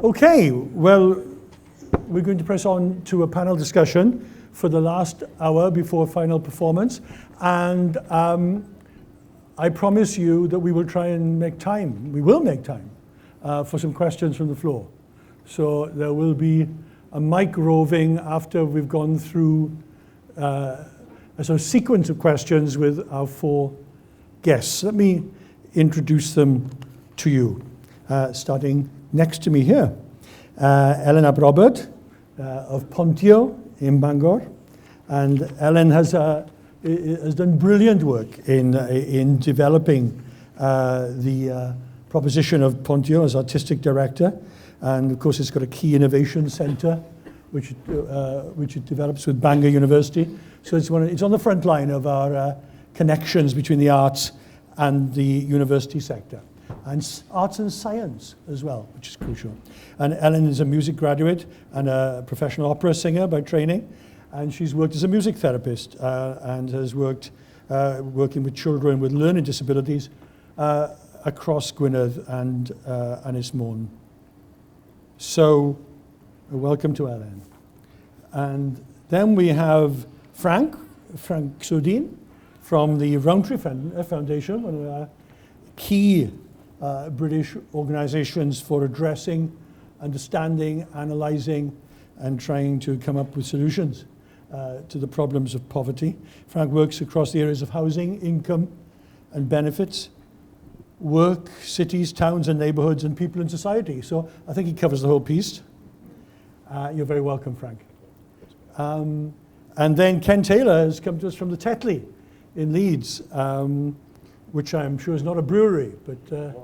Okay, well, we're going to press on to a panel discussion for the last hour before final performance. And I promise you that we will try and make time. We will make time for some questions from the floor. So there will be a mic roving after we've gone through a sort of sequence of questions with our four guests. Let me introduce them to you, starting next to me here. Ellen ap Robert of Pontio in Bangor. And Ellen has done brilliant work in developing the proposition of Pontio as artistic director. And of course, it's got a key innovation center, which it develops with Bangor University. So it's on the front line of our connections between the arts and the university sector, and arts and science as well, which is crucial. And Ellen is a music graduate and a professional opera singer by training, and she's worked as a music therapist and has worked working with children with learning disabilities across Gwynedd and Ynys Môn. So, welcome to Ellen. And then we have Frank Soodeen from the Rowntree Foundation, one of our key British organizations for addressing, understanding, analyzing, and trying to come up with solutions to the problems of poverty. Frank works across the areas of housing, income, and benefits, work, cities, towns, and neighborhoods, and people in society. So I think he covers the whole piece. You're very welcome, Frank. And then Ken Taylor has come to us from the Tetley in Leeds, which I'm sure is not a brewery, but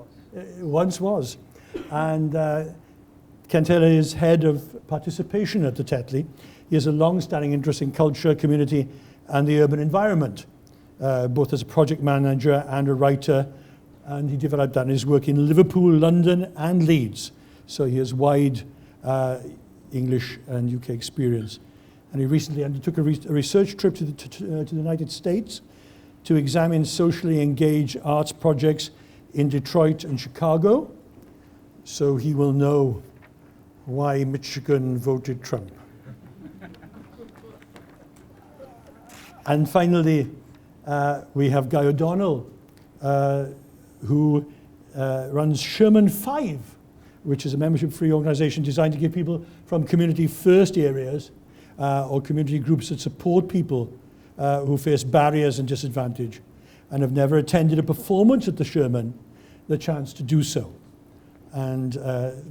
once was. And Ken Taylor is head of participation at the Tetley. He has a long-standing interest in culture, community, and the urban environment, both as a project manager and a writer. And he developed that in his work in Liverpool, London, and Leeds. So he has wide English and UK experience. And he recently undertook a research trip to the United States to examine socially engaged arts projects in Detroit and Chicago. So he will know why Michigan voted Trump. And finally, we have Guy O'Donnell, who runs Sherman 5, which is a membership-free organization designed to give people from community-first areas or community groups that support people who face barriers and disadvantage and have never attended a performance at the Sherman the chance to do so. And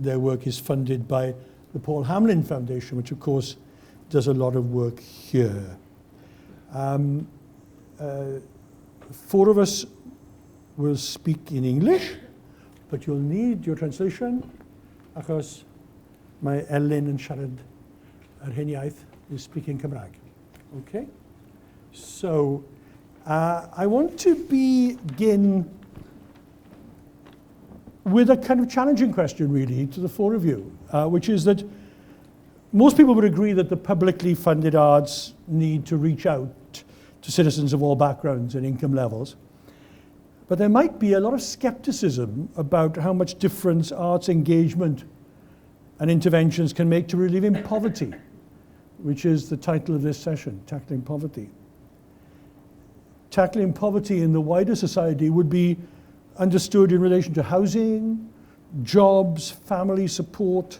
their work is funded by the Paul Hamlyn Foundation, which of course does a lot of work here. Four of us will speak in English, but you'll need your translation, achos mae Elin yn siarad yr hen iaith, is speaking Cymraeg. Okay? So, I want to begin with a kind of challenging question, really, to the four of you, which is that most people would agree that the publicly funded arts need to reach out to citizens of all backgrounds and income levels. But there might be a lot of skepticism about how much difference arts engagement and interventions can make to relieving poverty, which is the title of this session, Tackling Poverty. Tackling poverty in the wider society would be understood in relation to housing, jobs, family support,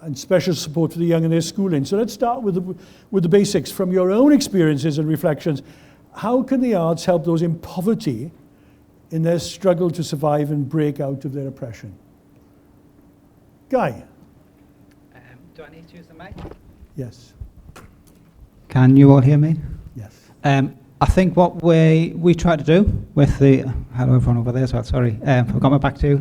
and special support for the young and their schooling. So let's start with the basics. From your own experiences and reflections, how can the arts help those in poverty in their struggle to survive and break out of their oppression? Guy. Do I need to use the mic? Yes. Can you all hear me? Yes. I think what we try to do with the, hello everyone over there as well, sorry, I've got my back to you.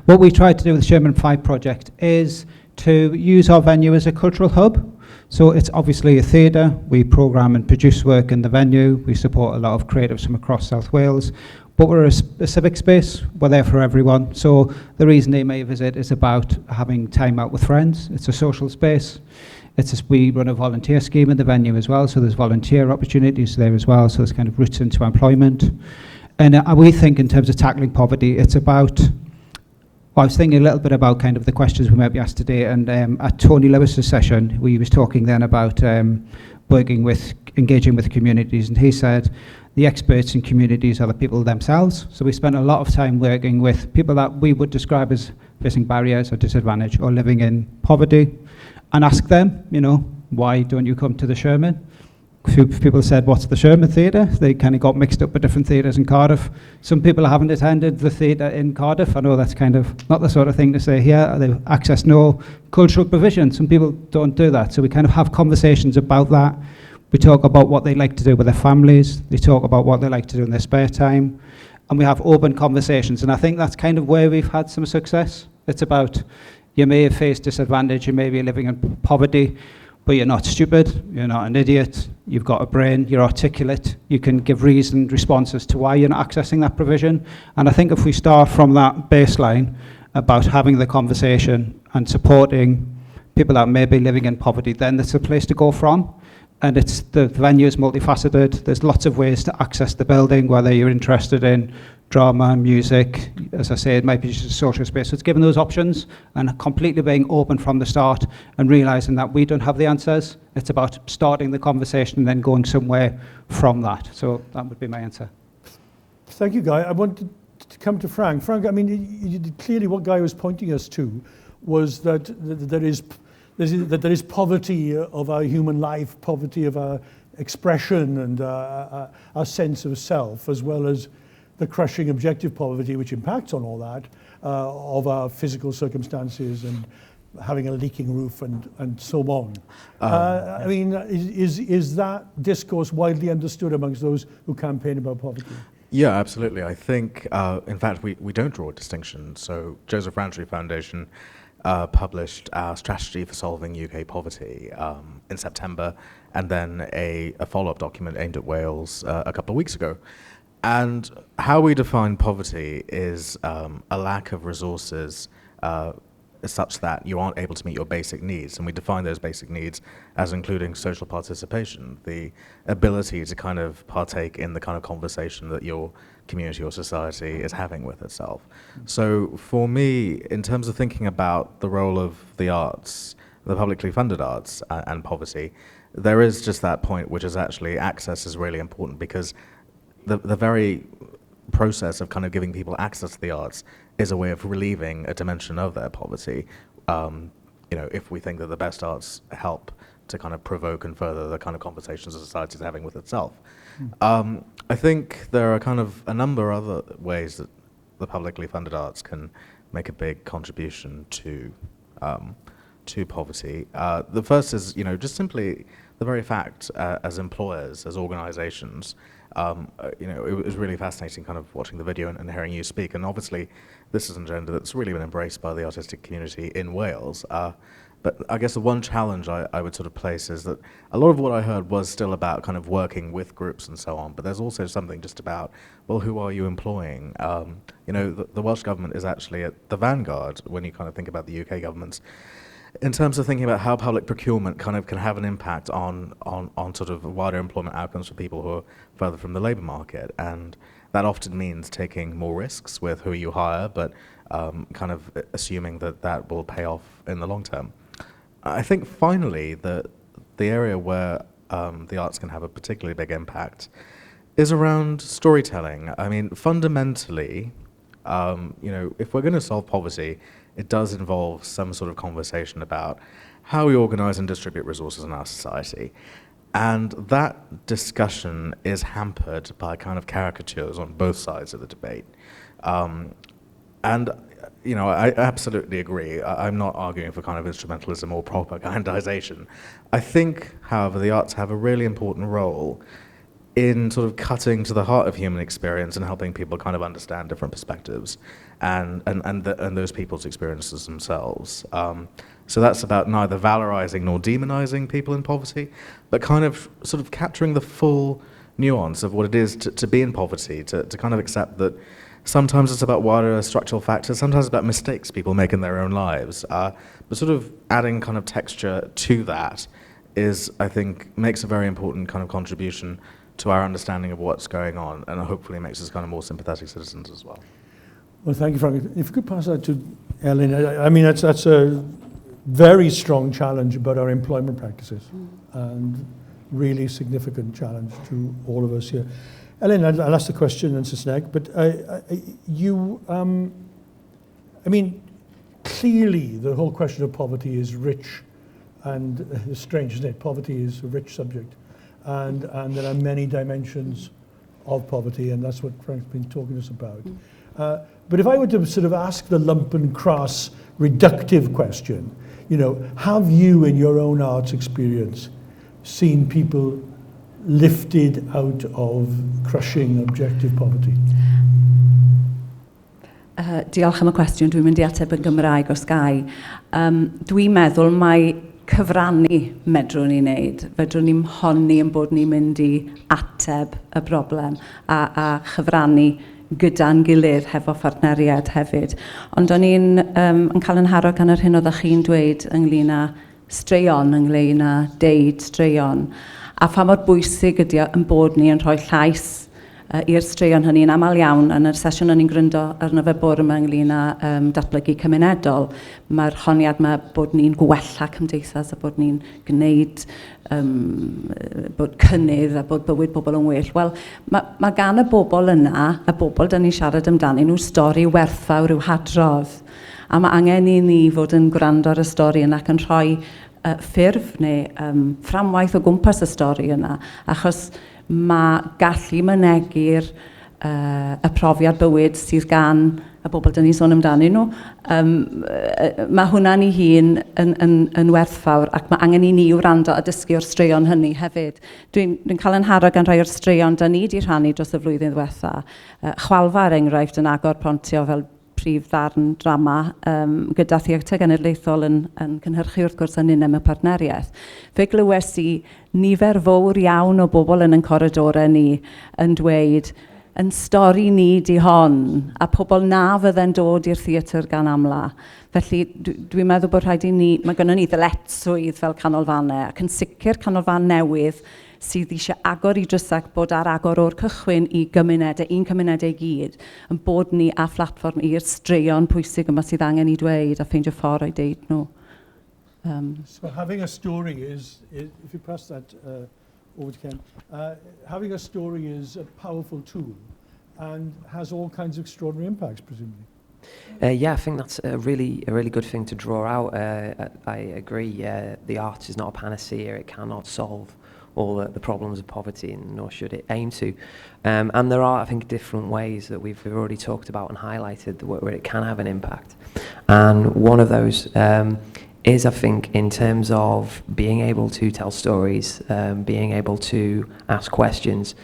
What we try to do with the Sherman 5 project is to use our venue as a cultural hub. So it's obviously a theatre. We programme and produce work in the venue. We support a lot of creatives from across South Wales. But we're a civic space. We're there for everyone. So the reason they may visit is about having time out with friends. It's a social space. We run a volunteer scheme in the venue as well, so there's volunteer opportunities there as well, so there's kind of routes into employment. And we think in terms of tackling poverty, it's about Well, I was thinking a little bit about kind of the questions we might be asked today, and at Tony Lewis's session, we was talking then about engaging with communities, and he said the experts in communities are the people themselves. So we spent a lot of time working with people that we would describe as facing barriers or disadvantage or living in poverty, and ask them, you know, why don't you come to the Sherman? A few people said, what's the Sherman Theatre? They kind of got mixed up with different theatres in Cardiff. Some people haven't attended the theatre in Cardiff. I know that's kind of not the sort of thing to say here. They've accessed no cultural provision. Some people don't do that. So we kind of have conversations about that. We talk about what they like to do with their families. They talk about what they like to do in their spare time. And we have open conversations. And I think that's kind of where we've had some success. It's about, you may have faced disadvantage, you may be living in poverty, but you're not stupid, you're not an idiot, you've got a brain, you're articulate, you can give reasoned responses to why you're not accessing that provision. And I think if we start from that baseline about having the conversation and supporting people that may be living in poverty, then that's a place to go from. And it's the venue is multifaceted. There's lots of ways to access the building, whether you're interested in drama, music, as I say, it might be just a social space. So it's giving those options and completely being open from the start and realizing that we don't have the answers. It's about starting the conversation and then going somewhere from that. So that would be my answer. Thank you, Guy. I want to come to Frank. Frank, I mean, clearly what Guy was pointing us to was that there is poverty of our human life, poverty of our expression and our sense of self, as well as the crushing objective poverty, which impacts on all that, of our physical circumstances and having a leaking roof and so on. I mean, is that discourse widely understood amongst those who campaign about poverty? Yeah, absolutely. I think, in fact, we don't draw a distinction. So Joseph Rowntree Foundation published our strategy for solving UK poverty in September, and then a follow-up document aimed at Wales a couple of weeks ago. And how we define poverty is a lack of resources such that you aren't able to meet your basic needs. And we define those basic needs as including social participation, the ability to kind of partake in the kind of conversation that your community or society is having with itself. So for me, in terms of thinking about the role of the arts, the publicly funded arts and poverty, there is just that point, which is actually access is really important, because the very process of kind of giving people access to the arts is a way of relieving a dimension of their poverty. You know, if we think that the best arts help to kind of provoke and further the kind of conversations that society is having with itself. I think there are kind of a number of other ways that the publicly funded arts can make a big contribution to poverty. The first is, you know, just simply the very fact as employers, as organizations, you know, it was really fascinating kind of watching the video and hearing you speak. And obviously, this is an agenda that's really been embraced by the artistic community in Wales. But I guess the one challenge I would sort of place is that a lot of what I heard was still about kind of working with groups and so on, but there's also something just about, well, who are you employing? You know, the Welsh Government is actually at the vanguard when you kind of think about the UK governments in terms of thinking about how public procurement kind of can have an impact on sort of wider employment outcomes for people who are further from the labour market. And that often means taking more risks with who you hire, but kind of assuming that that will pay off in the long term. I think finally, the area where the arts can have a particularly big impact is around storytelling. I mean, fundamentally, you know, if we're going to solve poverty, it does involve some sort of conversation about how we organize and distribute resources in our society. And that discussion is hampered by kind of caricatures on both sides of the debate. And, you know, I absolutely agree. I'm not arguing for kind of instrumentalism or propagandization. I think, however, the arts have a really important role in sort of cutting to the heart of human experience and helping people kind of understand different perspectives and those people's experiences themselves. So that's about neither valorizing nor demonizing people in poverty, but kind of sort of capturing the full nuance of what it is to be in poverty, to kind of accept that sometimes it's about wider structural factors, sometimes it's about mistakes people make in their own lives. But sort of adding kind of texture to that is, I think, makes a very important kind of contribution to our understanding of what's going on, and hopefully makes us kind of more sympathetic citizens as well. Well, thank you, Frank. If you could pass that to Elin. I mean, that's a very strong challenge about our employment practices and really significant challenge to all of us here. Elin, I'll ask the question in Saesneg, but I mean, clearly the whole question of poverty is rich and it's strange, isn't it? Poverty is a rich subject, and there are many dimensions of poverty, and that's what Frank's been talking to us about. But if I were to sort of ask the lumpen crass reductive question, you know, have you in your own arts experience seen people lifted out of crushing objective poverty? Diolch am y cwestiwn. Dwi'n mynd i ateb yn Gymraeg os ga i. Dwi'n meddwl mai cyfrannu medrwn ni wneud. Fedrwn ni'm honni yn bod ni'n mynd i ateb y broblem a chyfrannu gyda'n gilydd hefo phartneriaid hefyd. Ond o'n i'n yn cael yn nharo gan yr hyn oeddech chi'n dweud ynglyn â straeon, ynglyn â deud straeon. A pha mor bwysig ydy o yn bod ni yn rhoi llais i'r straeon hynny yn aml iawn yn yr sesiwn o'n i'n gryndo arno fe bore yma ynglyn â datblygu cymunedol. Mae'r honiad yma bod ni'n gwella cymdeithas a bod ni'n gwneud bod cynnydd a bod bywyd bobl yn well. Wel, mae gan y bobl yna, y bobl dyn ni'n siarad amdanyn nhw, stori werthfawr i'w hadrodd. A mae angen i ni fod yn gwrando ar y stori yna ac yn rhoi ffurf neu fframwaith o gwmpas y stori yna. Achos mae gallu mynegi'r y profiad bywyd sydd gan y bobl dyn ni'n sôn amdanyn nhw. Mae hwnna'n ei hun yn werthfawr ac mae angen i ni wrando a dysgu o'r straeon hynny hefyd. Dwi'n cael yn nharo gan rhai o'r straeon da ni wedi rhannu dros y flwyddyn ddiwetha. Chwalfa, er enghraifft, yn agor Pontio fel prif ddarn drama gyda Theatr Genedlaethol yn cynhyrchu wrth gwrs yn unem y partneriaeth. Fe glywes i nifer fawr iawn o bobl yn ein coridorau ni yn dweud yn stori ni di hon, a pobl na fydde'n dod i'r theatr gan amla. Felly dwi'n meddwl bod rhaid i ni, mae gynnon ni ddyletswydd fel canolfannau, ac yn sicr canolfan newydd sydd eisiau agor i drysau bod ar agor o'r cychwyn i gymunedau, un cymunedau i gyd, yn bod ni a phlatfform i'r straeon pwysig yma sydd angen i dweud a ffeindio ffordd o'i deud nhw. So having a story is, if you pass that over to Ken, having a story is a powerful tool and has all kinds of extraordinary impacts, presumably. Yeah, I think that's a really good thing to draw out. I agree. The arts is not a panacea. It cannot solve all the problems of poverty, and nor should it aim to. And there are, I think, different ways that we've already talked about and highlighted where it can have an impact. And one of those is, I think, in terms of being able to tell stories, being able to ask questions.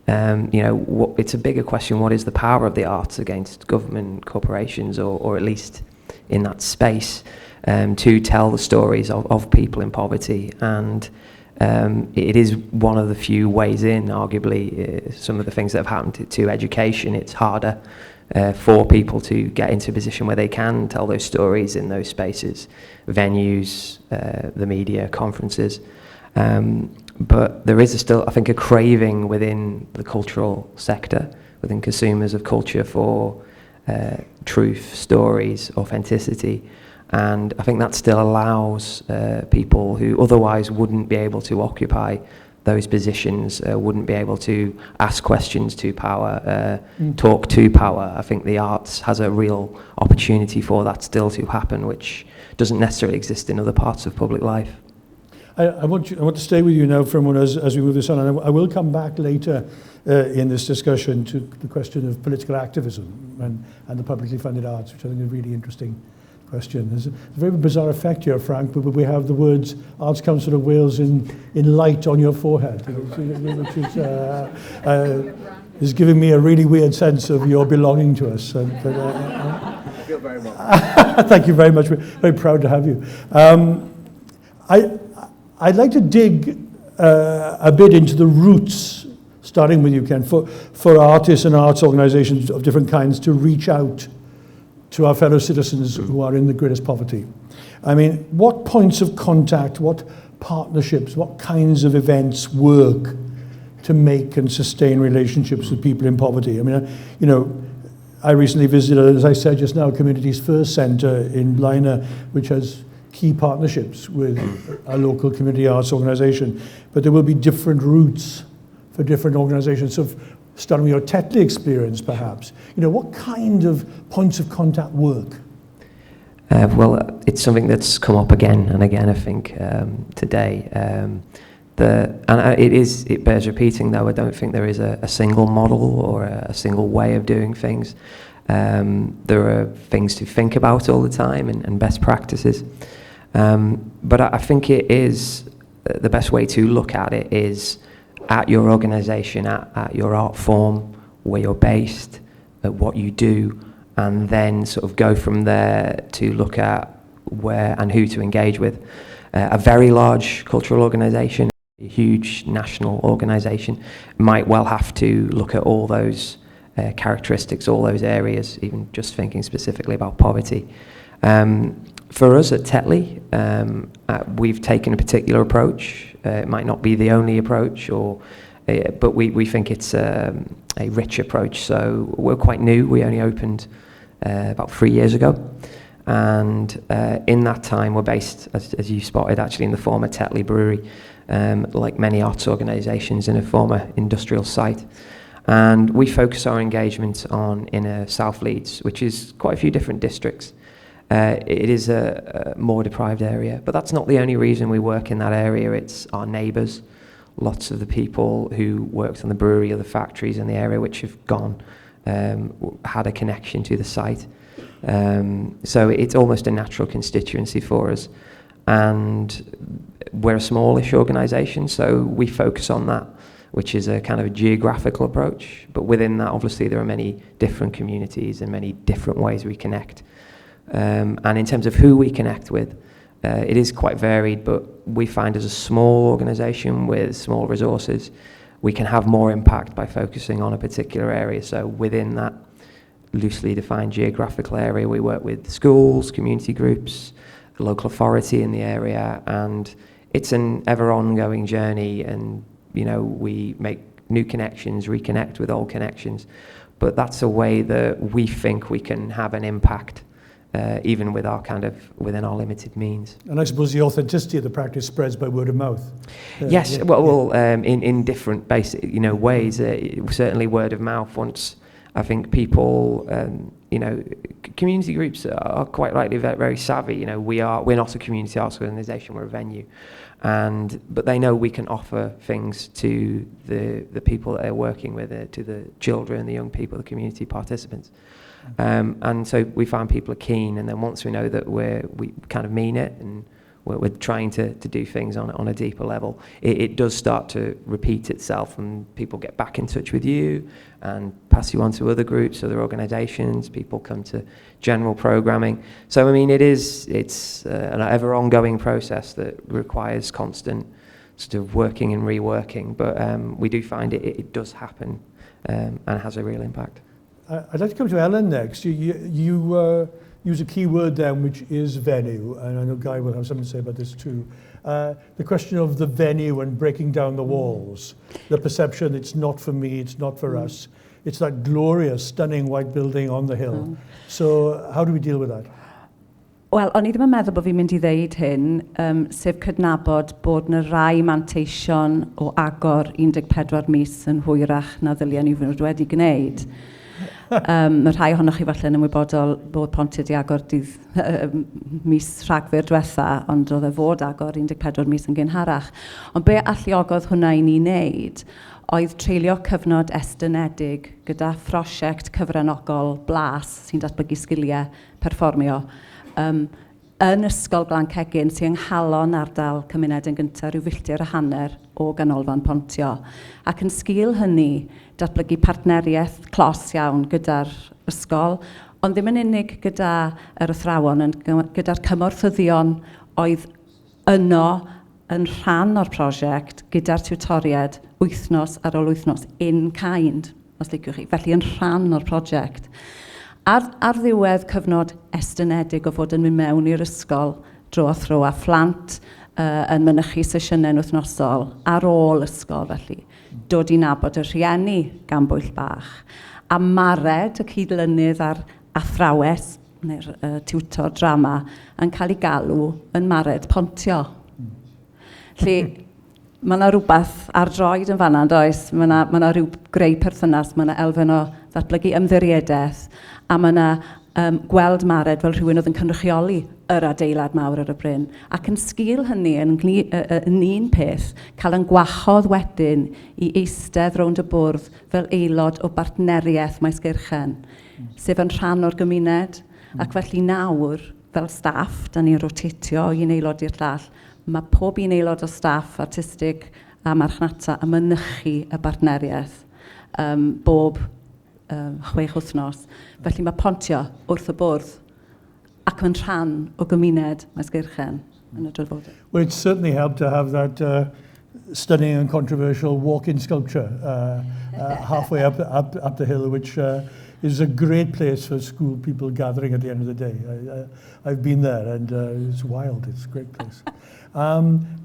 It's a bigger question, what is the power of the arts against government, corporations, or at least in that space, to tell the stories of people in poverty? And it is one of the few ways in, arguably, some of the things that have happened to education. It's harder for people to get into a position where they can tell those stories in those spaces, venues, the media, conferences. But there is still, I think, a craving within the cultural sector, within consumers of culture for truth, stories, authenticity. And I think that still allows people who otherwise wouldn't be able to occupy those positions, wouldn't be able to ask questions to power, talk to power. I think the arts has a real opportunity for that still to happen, which doesn't necessarily exist in other parts of public life. I want to stay with you now for a moment as we move this on, and I will come back later in this discussion to the question of political activism and the publicly funded arts, which I think is a really interesting question. There's a very bizarre effect here, Frank, but we have the words Arts Council of Wales in light on your forehead, which is giving me a really weird sense of your belonging to us. But I feel very welcome. Thank you very much. We're very proud to have you. I'd like to dig a bit into the roots, starting with you, Ken, for artists and arts organisations of different kinds to reach out to our fellow citizens who are in the greatest poverty. What points of contact, what partnerships, what kinds of events work to make and sustain relationships with people in poverty? I recently visited, as I said just now, Communities First Centre in Blaina, which has key partnerships with a local community arts organisation. But there will be different routes for different organisations. So starting with your Tetley experience, perhaps, you know, what kind of points of contact work? Well, it's something that's come up again and again, I think, today. It bears repeating, though. I don't think there is a single model or a single way of doing things. There are things to think about all the time and best practices. But I think it is the best way to look at it is at your organisation, at your art form, where you're based, at what you do, and then sort of go from there to look at where and who to engage with. A very large cultural organisation, a huge national organisation, might well have to look at all those characteristics, all those areas, even just thinking specifically about poverty. For us at Tetley, we've taken a particular approach. It might not be the only approach, but we think it's a rich approach. So we're quite new. We only opened about 3 years ago. And in that time, we're based, as you spotted, actually in the former Tetley Brewery, like many arts organisations, in a former industrial site. And we focus our engagement on inner South Leeds, which is quite a few different districts. It is a more deprived area, but that's not the only reason we work in that area. It's our neighbours, lots of the people who worked on the brewery or the factories in the area which have gone, had a connection to the site. So it's almost a natural constituency for us. And we're a smallish organisation, so we focus on that, which is a kind of a geographical approach. But within that, obviously, there are many different communities and many different ways we connect. And in terms of who we connect with, it is quite varied, but we find as a small organisation with small resources, we can have more impact by focusing on a particular area. So within that loosely defined geographical area, we work with schools, community groups, the local authority in the area, and it's an ever ongoing journey. And you know, we make new connections, reconnect with old connections, but that's a way that we think we can have an impact, even with our kind of within our limited means. And I suppose the authenticity of the practice spreads by word of mouth. Yes, yeah, well, in different basic, you know, ways. Certainly, word of mouth. Once I think people, you know, community groups are quite rightly very, very savvy. You know, we're not a community arts organisation; we're a venue, but they know we can offer things to the people that they're working with, to the children, the young people, the community participants. And so we find people are keen, and then once we know that we kind of mean it and we're trying to do things on a deeper level, it does start to repeat itself, and people get back in touch with you and pass you on to other groups, other organisations. People come to general programming. So I mean, it's an ever ongoing process that requires constant sort of working and reworking, but we do find it does happen, and has a real impact. I'd like to come to Ellen next. You use a key word then, which is venue, and I know Guy will have something to say about this too. The question of the venue and breaking down the walls, the perception it's not for me, it's not for us. It's that glorious, stunning white building on the hill. So how do we deal with that? Wel, o'n i ddim yn meddwl bod fi'n mynd i ddeud hyn, sef cydnabod bod yna rai manteision o agor 14 mis yn hwyrach na ddylien ni fod wedi gwneud. Mae rhai ohonoch chi falle yn ymwybodol bod Pontio di agor dydd mis Rhagfyr diwetha, ond oedd e fod agor 14 mis yn gynharach. Ond be alluogodd hwnna i ni wneud oedd treulio cyfnod estynedig gyda phrosiect cyfranogol Blas sy'n datblygu sgiliau perfformio yn Ysgol Glan Cegin sy'n yng nghalon ardal Cymuned yn Gyntaf, rhyw filltir a hanner o ganolfan Pontio. Ac yn sgil hynny, datblygu partneriaeth clos iawn gyda'r ysgol, ond ddim yn unig gyda yr athrawon, ond gyda'r cymorthyddion oedd yno yn rhan o'r prosiect gyda'r tiwtoriaid wythnos ar ôl wythnos, in kind, os liciwch chi, felly yn rhan o'r prosiect. Ar ddiwedd cyfnod estynedig o fod yn mynd mewn i'r ysgol dro a thro a phlant yn mynychu sesiynau'n wythnosol ar ôl ysgol felly, dod i nabod y rhieni gan bwyll bach. A Mared, y cydlynydd a'r athrawes, neu'r tiwtor drama, yn cael ei galw yn Mared Pontio. Felly, mae yna rhywbeth ar droed yn fanna, does? Mae yna, ma rhyw greu perthynas, mae yna elfen o ddatblygu ymddiriedaeth, a mae yna gweld Mared fel rhywun oedd yn cynrychioli yr adeilad mawr ar y bryn. Ac yn sgil hynny, yn un peth, cael yn gwahodd wedyn i eistedd rownd y bwrdd fel aelod o bartneriaeth Maesgeirchen, sef yn rhan o'r gymuned. Ac felly nawr, fel staff, da ni'n rotatio o un aelod i'r llall, mae pob un aelod o staff artistig a marchnata yn mynychu y bartneriaeth bob 6 wythnos. Felly mae Pontio wrth y bwrdd ac yn rhan o gymuned Maesgeirchen yn y dyfodol. Well, it certainly helped to have that stunning and controversial walk-in sculpture halfway up the hill, which is a great place for school people gathering at the end of the day. I've been there and it's wild. It's a great place.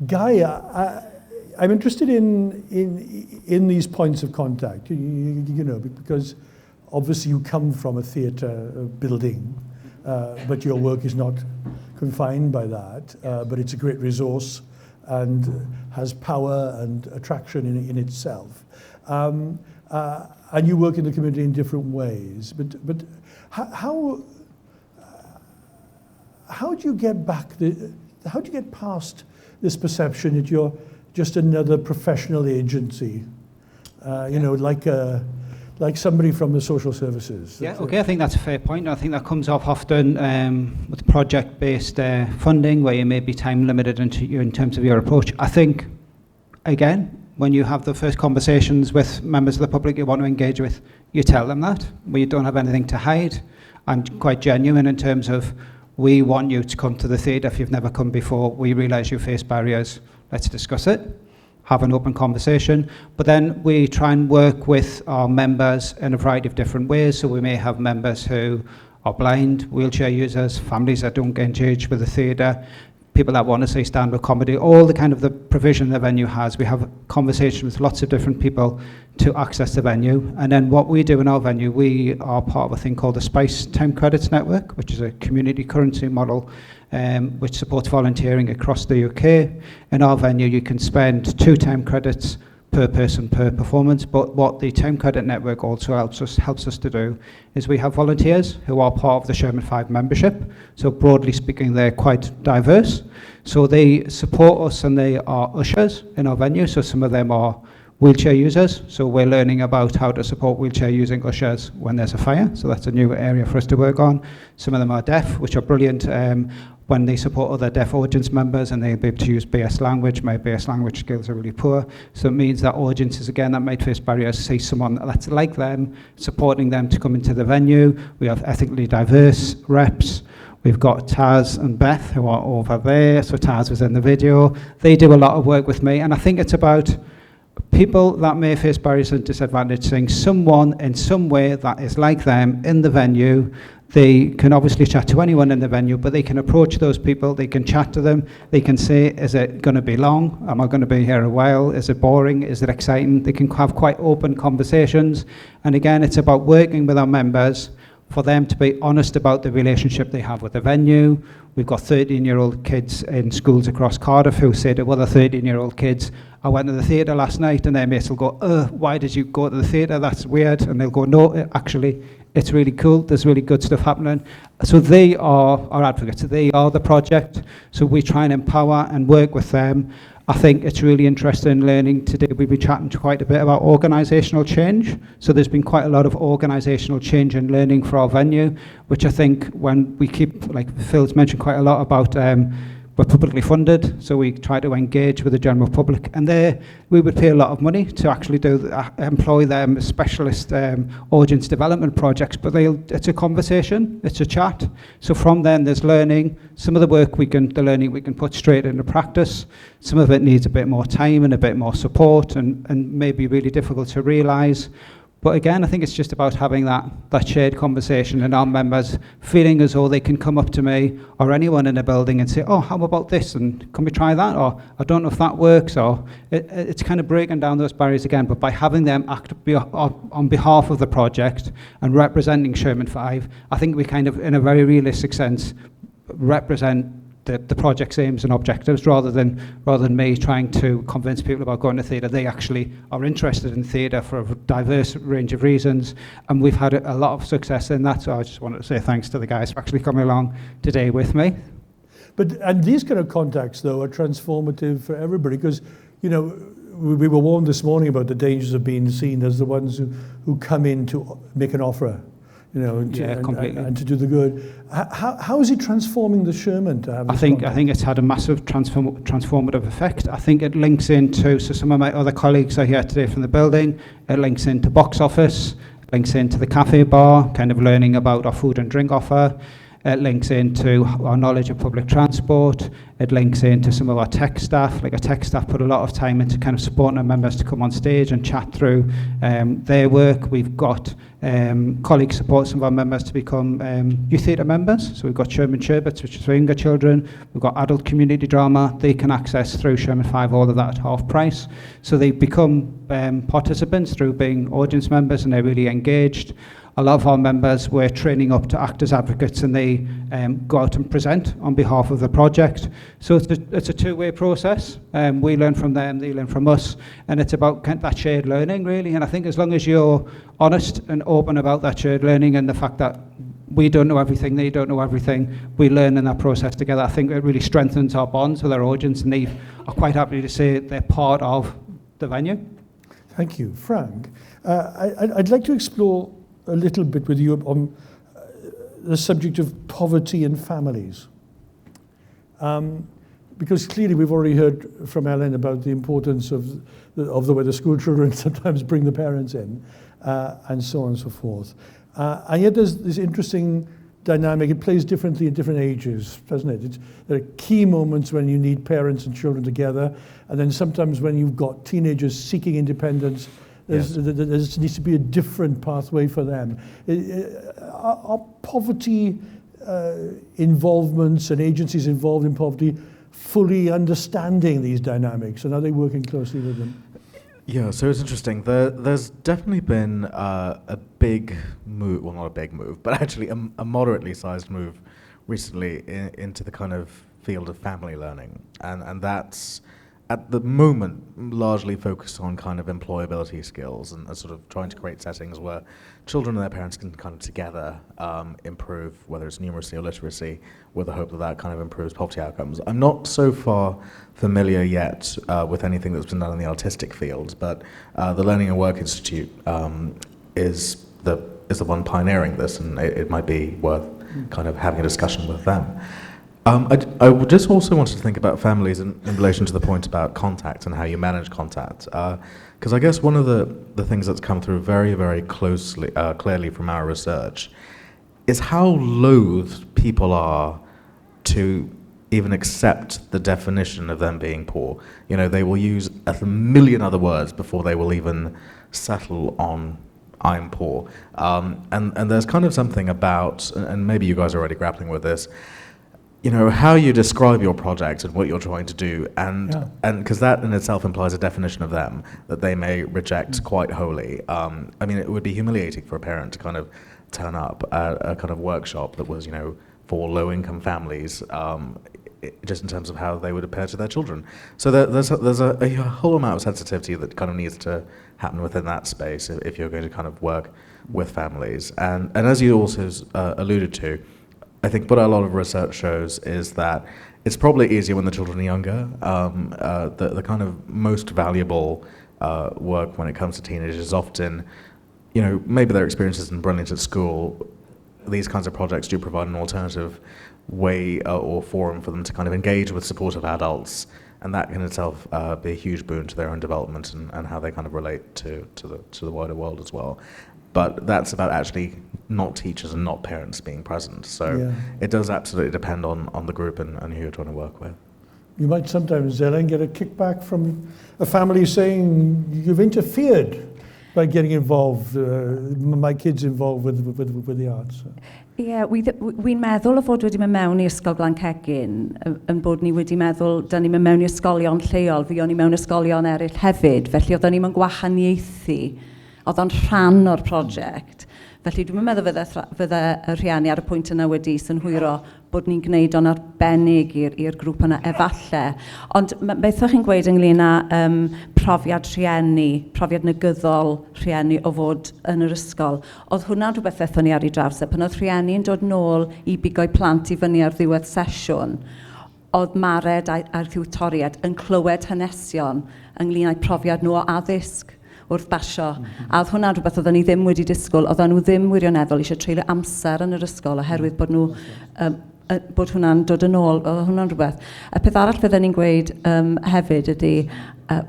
Guy, I'm interested in these points of contact, you know, because obviously you come from a theatre building, but your work is not confined by that, but it's a great resource and has power and attraction in itself. And you work in the community in different ways, but how do you get back, how do you get past this perception that you're just another professional agency, you know, like somebody from the social services? Yeah, okay, I think that's a fair point. I think that comes off often with project-based funding, where you may be time limited in terms of your approach. I think, again, when you have the first conversations with members of the public you want to engage with, you tell them that. We don't have anything to hide. I'm quite genuine in terms of, we want you to come to the theatre if you've never come before. We realise you face barriers. Let's discuss it. Have an open conversation. But then we try and work with our members in a variety of different ways. So we may have members who are blind, wheelchair users, families that don't engage with the theatre, people that want to see stand-up comedy, all the kind of the provision the venue has. We have conversations with lots of different people to access the venue. And then what we do in our venue, we are part of a thing called the Spice Time Credits Network, which is a community currency model which supports volunteering across the UK. In our venue, you can spend 2 time credits per person per performance, but what the Time Credit Network also helps us to do is we have volunteers who are part of the Sherman 5 membership. So broadly speaking, they're quite diverse. So they support us and they are ushers in our venue. So some of them are wheelchair users. So we're learning about how to support wheelchair using ushers when there's a fire. So that's a new area for us to work on. Some of them are deaf, which are brilliant when they support other deaf audience members and they'll be able to use BS language. My BS language skills are really poor. So it means that audiences, again, that might face barriers, see someone that's like them, supporting them to come into the venue. We have ethnically diverse reps. We've got Taz and Beth, who are over there. So Taz was in the video. They do a lot of work with me. And I think it's about people that may face barriers and disadvantage, seeing someone in some way that is like them in the venue. They can obviously chat to anyone in the venue, but they can approach those people, they can chat to them, they can say, is it going to be long? Am I going to be here a while? Is it boring? Is it exciting? They can have quite open conversations. And again, it's about working with our members for them to be honest about the relationship they have with the venue. We've got 13-year-old kids in schools across Cardiff who say to other 13-year-old kids, I went to the theatre last night, and their mates will go, why did you go to the theatre? That's weird. And they'll go, no, actually, it's really cool. There's really good stuff happening. So they are our advocates. They are the project. So we try and empower and work with them. I think it's really interesting learning today. We've been chatting quite a bit about organisational change. So there's been quite a lot of organisational change and learning for our venue, which I think when we keep, like Phil's mentioned quite a lot about, we're publicly funded, so we try to engage with the general public. And there, we would pay a lot of money to actually do employ them as specialist audience development projects, but it's a conversation, it's a chat. So from then, there's learning. Some of the work we can, the learning we can put straight into practice. Some of it needs a bit more time and a bit more support and may be really difficult to realise. But again, I think it's just about having that shared conversation and our members feeling as though they can come up to me or anyone in a building and say, oh, how about this? And can we try that? Or I don't know if that works. Or it's kind of breaking down those barriers again. But by having them act on behalf of the project and representing Sherman 5, I think we kind of, in a very realistic sense, represent the project's aims and objectives, rather than me trying to convince people about going to theatre. They actually are interested in theatre for a diverse range of reasons, and we've had a lot of success in that, so I just wanted to say thanks to the guys for actually coming along today with me. And these kind of contacts, though, are transformative for everybody, because, you know, we were warned this morning about the dangers of being seen as the ones who come in to make an offer. You know, and to do the good. How is it transforming the Sherman to have this I think it's had a massive transformative effect. I think it links into, so some of my other colleagues are here today from the building, it links into box office, links into the cafe bar, kind of learning about our food and drink offer. It links into our knowledge of public transport. It links into some of our tech staff. Like our tech staff put a lot of time into kind of supporting our members to come on stage and chat through their work. We've got colleagues support some of our members to become youth theatre members. So we've got Sherman Sherbets, which is for younger children. We've got adult community drama. They can access through Sherman 5 all of that at half price. So they become participants through being audience members, and they're really engaged. A lot of our members were training up to act as advocates, and they go out and present on behalf of the project. So it's a two-way process. We learn from them, they learn from us, and it's about kind of that shared learning, really. And I think as long as you're honest and open about that shared learning and the fact that we don't know everything, they don't know everything, we learn in that process together. I think it really strengthens our bonds with our audience, and they are quite happy to say they're part of the venue. Thank you. Frank, I'd like to explore a little bit with you on the subject of poverty and families. Because clearly we've already heard from Ellen about the importance of the way the school children sometimes bring the parents in, and so on and so forth. And yet there's this interesting dynamic. It plays differently at different ages, doesn't it? There are key moments when you need parents and children together, and then sometimes when you've got teenagers seeking independence, yes. There needs to be a different pathway for them. Are poverty involvements and agencies involved in poverty fully understanding these dynamics, and are they working closely with them? Yeah, so it's interesting. There's definitely been a big move, well, not a big move, but actually a moderately sized move recently into the kind of field of family learning. And that's, at the moment, largely focused on kind of employability skills and sort of trying to create settings where children and their parents can kind of together improve, whether it's numeracy or literacy, with the hope that that kind of improves poverty outcomes. I'm not so far familiar yet with anything that's been done in the artistic field, but the Learning and Work Institute is the one pioneering this, and it might be worth kind of having a discussion with them. I just also wanted to think about families in relation to the point about contact and how you manage contact. Because I guess one of the things that's come through very, very closely, clearly from our research is how loath people are to even accept the definition of them being poor. You know, they will use a million other words before they will even settle on I'm poor. And there's kind of something about, and maybe you guys are already grappling with this, you know, how you describe your project and what you're trying to do, and because that in itself implies a definition of them that they may reject quite wholly. I mean, it would be humiliating for a parent to kind of turn up at a kind of workshop that was, you know, for low-income families, just in terms of how they would appear to their children. So there's a whole amount of sensitivity that kind of needs to happen within that space if you're going to kind of work with families. And as you also alluded to, I think what a lot of research shows is that it's probably easier when the children are younger. The kind of most valuable work when it comes to teenagers is often, you know, maybe their experience isn't brilliant at school. These kinds of projects do provide an alternative way or forum for them to kind of engage with supportive adults, and that can itself be a huge boon to their own development and how they kind of relate to the wider world as well. But that's about actually not teachers and not parents being present. So It does absolutely depend on the group and who you're trying to work with. You might sometimes, Ellen, get a kickback from a family saying, you've interfered By getting involved, my kids involved with the arts. Ie, yeah, wi'n meddwl o fod wedi mynd mewn i Ysgol Glan Cegin, yn bod ni wedi meddwl, da ni'n mynd mewn i ysgolion lleol, fuon ni mewn ysgolion eraill hefyd, felly oedden ni'n gwahaniaethu, oedd o'n rhan o'r prosiect. Felly dwi'n meddwl fydde y rhieni ar y pwynt yna wedi synhwyro bod ni'n gwneud o'n arbennig i'r grŵp yna efallai. Ond beth o'ch chi'n gweud ynglyn â profiad rhieni, profiad negyddol rhieni o fod yn yr ysgol, oedd hwnna'n rhywbeth ddethon ni ar ei draws. Pan oedd rhieni yn dod nôl i bigo'u plant i fyny ar ddiwedd sesiwn, oedd Mared a'r tiwtoriaid yn clywed hanesion ynglyn â'u profiad nhw o addysg wrth basio. A oedd hwnna'n rhywbeth oedden ni ddim wedi disgwyl, oedden nhw ddim wirioneddol eisiau treulio amser yn yr ysgol oherwydd bod nhw, bod hwnna'n dod yn ôl, oedd hwnna'n rhywbeth. Y peth arall fydden ni'n gweud hefyd ydy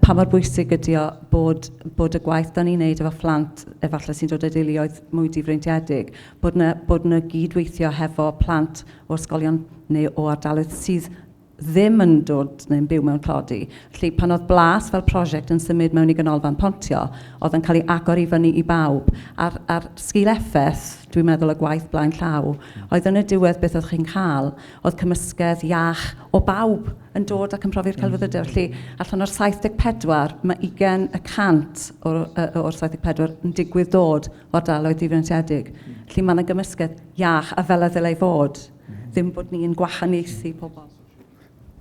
pa mor bwysig ydy o bod y gwaith da ni'n neud efo phlant efallai sy'n dod o deuluoedd mwy difreintiedig, bod na gydweithio hefo plant o ysgolion neu o ardaloedd sydd ddim yn dod neu'n byw mewn tlodi. Felly pan oedd Blas fel prosiect yn symud mewn i ganolfan Pontio, oedd yn cael ei agor i fyny i bawb. A'r sgil effaith, dwi'n meddwl y gwaith blaen llaw, oedd yn y diwedd beth oedd chi'n cael, oedd cymysgedd iach o bawb yn dod ac yn profi'r celfyddydau. Felly allan o'r 74, mae 20% o'r 74 yn digwydd dod o ardaloedd difreintiedig. Felly mae yna gymysgedd iach a fel y ddylai fod, ddim bod ni'n gwahaniaethu pobl.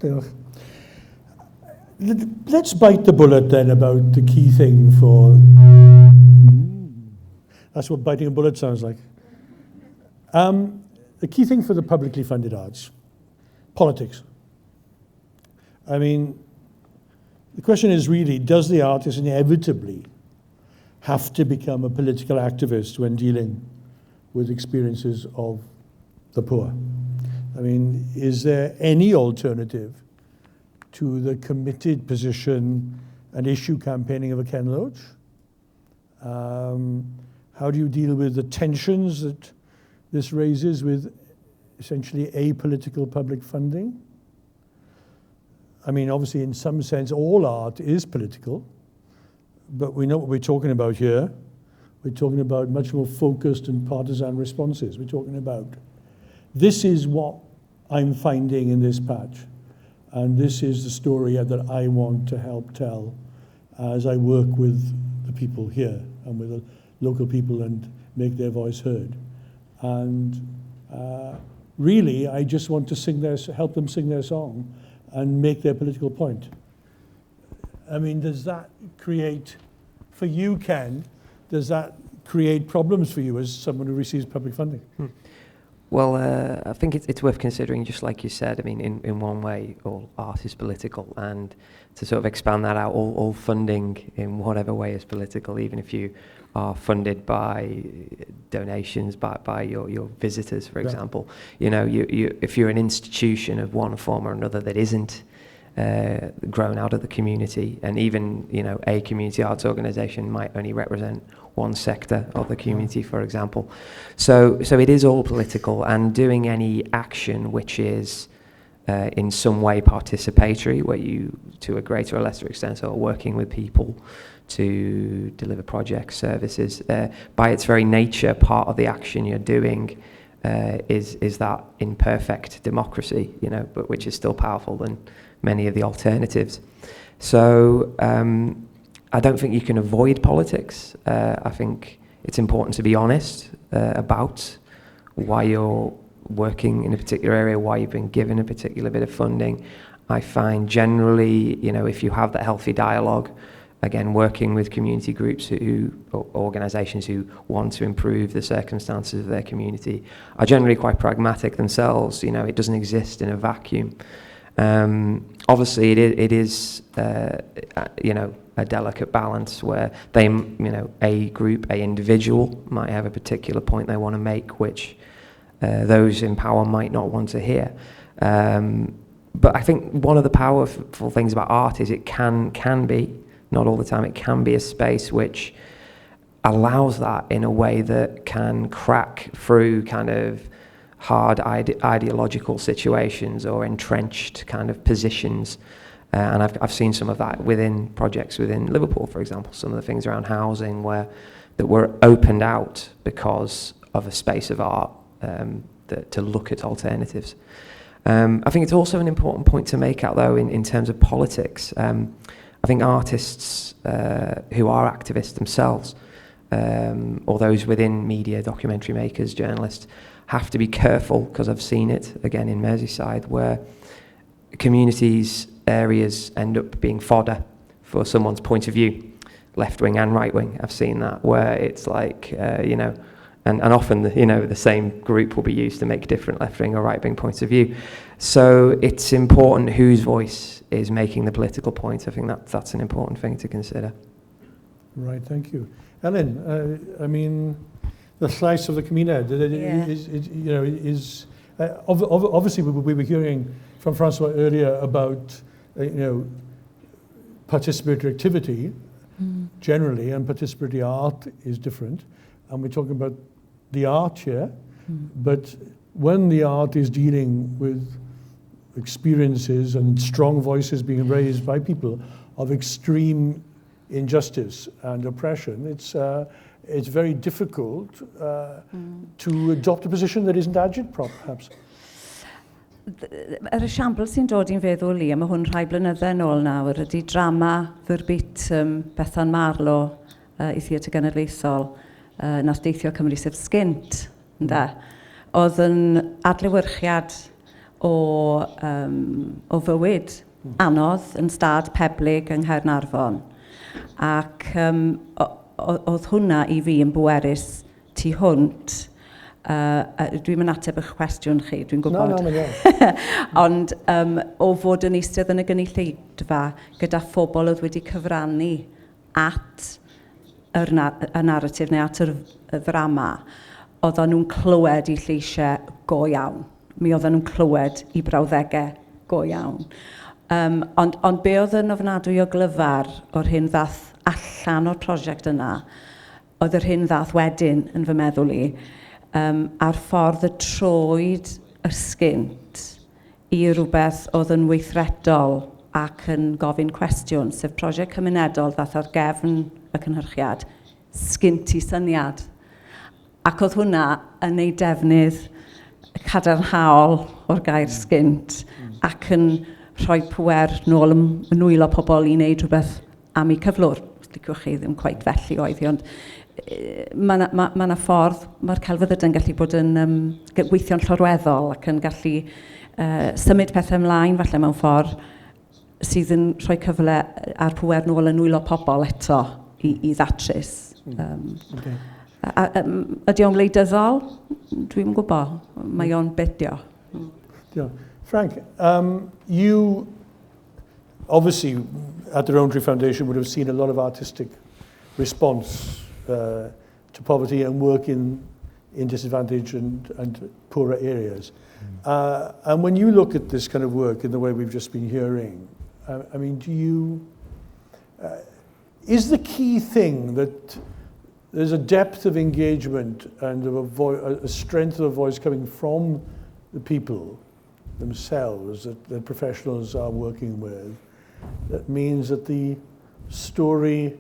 Diolch. Let's bite the bullet then about the key thing for... That's what biting a bullet sounds like. The key thing for the publicly funded arts, politics. I mean, the question is really, does the artist inevitably have to become a political activist when dealing with experiences of the poor? I mean, is there any alternative to the committed position and issue campaigning of a Ken Loach? How do you deal with the tensions that this raises with essentially apolitical public funding? I mean, obviously, in some sense, all art is political, but we know what we're talking about here. We're talking about much more focused and partisan responses. We're talking about this is what I'm finding in this patch, and this is the story that I want to help tell as I work with the people here and with the local people and make their voice heard. And really, I just want to help them sing their song and make their political point. I mean, does that create, for you, Ken, does that create problems for you as someone who receives public funding? Well, I think it's worth considering, just like you said. I mean, in one way, all art is political, and to sort of expand that out, all funding in whatever way is political, even if you are funded by donations, by your visitors, for example. You know, you if you're an institution of one form or another that isn't grown out of the community, and even, you know, a community arts organisation might only represent one sector of the community, for example. So it is all political, and doing any action which is in some way participatory, where you, to a greater or lesser extent, are working with people to deliver projects, services, by its very nature, part of the action you're doing is that imperfect democracy, you know, but which is still powerful than many of the alternatives. So I don't think you can avoid politics. I think it's important to be honest about why you're working in a particular area, why you've been given a particular bit of funding. I find generally, you know, if you have that healthy dialogue, again, working with community groups who, or organisations who want to improve the circumstances of their community, are generally quite pragmatic themselves. You know, it doesn't exist in a vacuum. Obviously, it is you know, a delicate balance where they, you know, a group, a individual might have a particular point they want to make, which those in power might not want to hear. But I think one of the powerful things about art is it can be, not all the time, it can be a space which allows that in a way that can crack through kind of hard ideological situations or entrenched kind of positions. And I've seen some of that within projects within Liverpool, for example, some of the things around housing where that were opened out because of a space of art to look at alternatives. I think it's also an important point to make out, though, in terms of politics. I think artists who are activists themselves, or those within media, documentary makers, journalists, have to be careful, because I've seen it, again, in Merseyside, where communities, areas end up being fodder for someone's point of view, left wing and right wing. I've seen that, where it's like, you know, and often, you know, the same group will be used to make different left wing or right wing points of view. So it's important whose voice is making the political point. I think that's an important thing to consider. Right, thank you. Ellen, I mean, the slice of the cymuned, yeah. is obviously we were hearing from Francois earlier about, you know, participatory activity generally, and participatory art is different. And we're talking about the art here, but when the art is dealing with experiences and strong voices being raised by people of extreme injustice and oppression, it's very difficult to adopt a position that isn't agitprop, perhaps. Yr esiampl sy'n dod i'n feddwl i, a mae hwn rhai blynydde nôl nawr, ydy drama verbatim Bethan Marlow i Theatr Genedlaethol, nath deithio Cymru, sef Sgynt, ynde? Oedd yn adlewyrchiad o fywyd anodd yn stad Peblig yng Nghaernarfon. Ac oedd hwnna i fi yn bwerus tu hwnt. Dwi'n mynd ateb eich cwestiwn chi, dwi'n gwybod. No. Ond o fod yn eistedd yn y gynulleidfa gyda phobl oedd wedi cyfrannu at y narratif neu at y ddrama, oedden nhw'n clywed i lleisiau go iawn. Mi oedden nhw'n clywed i brawddegau go iawn. Ond be oedd yn ofnadwy o glyfar o'r hyn ddath allan o'r prosiect yna, oedd yr hyn ddath wedyn yn fy meddwl i, a'r ffordd y troed ysgynt i rhywbeth oedd yn weithredol ac yn gofyn cwestiwn, sef prosiect cymunedol ddath ar gefn y cynhyrchiad, sgynt i syniad. Ac oedd hwnna yn ei defnydd cadarnhaol o'r gair sgynt ac yn rhoi pwer nôl yn nwylo pobl i wneud rhywbeth am eu cyflwr. Os liciwch chi, ddim cweit felly oedd hi, ond mae yna ffordd, mae'r celfyddydau yn gallu bod yn gweithio'n llorweddol ac yn gallu symud pethau ymlaen falle mewn ffordd sydd yn rhoi cyfle a'r pwer nôl yn nwylo pobl eto i ddatrys. Okay. Ydy o'n wleidyddol? Dwi'm yn gwybod. Mae o'n bedio. Diolch. Frank, you obviously at the Rowntree Foundation would have seen a lot of artistic response to poverty and work in disadvantaged and poorer areas. And when you look at this kind of work in the way we've just been hearing, I mean, do you... is the key thing that there's a depth of engagement and of a strength of a voice coming from the people themselves that the professionals are working with, that means that the story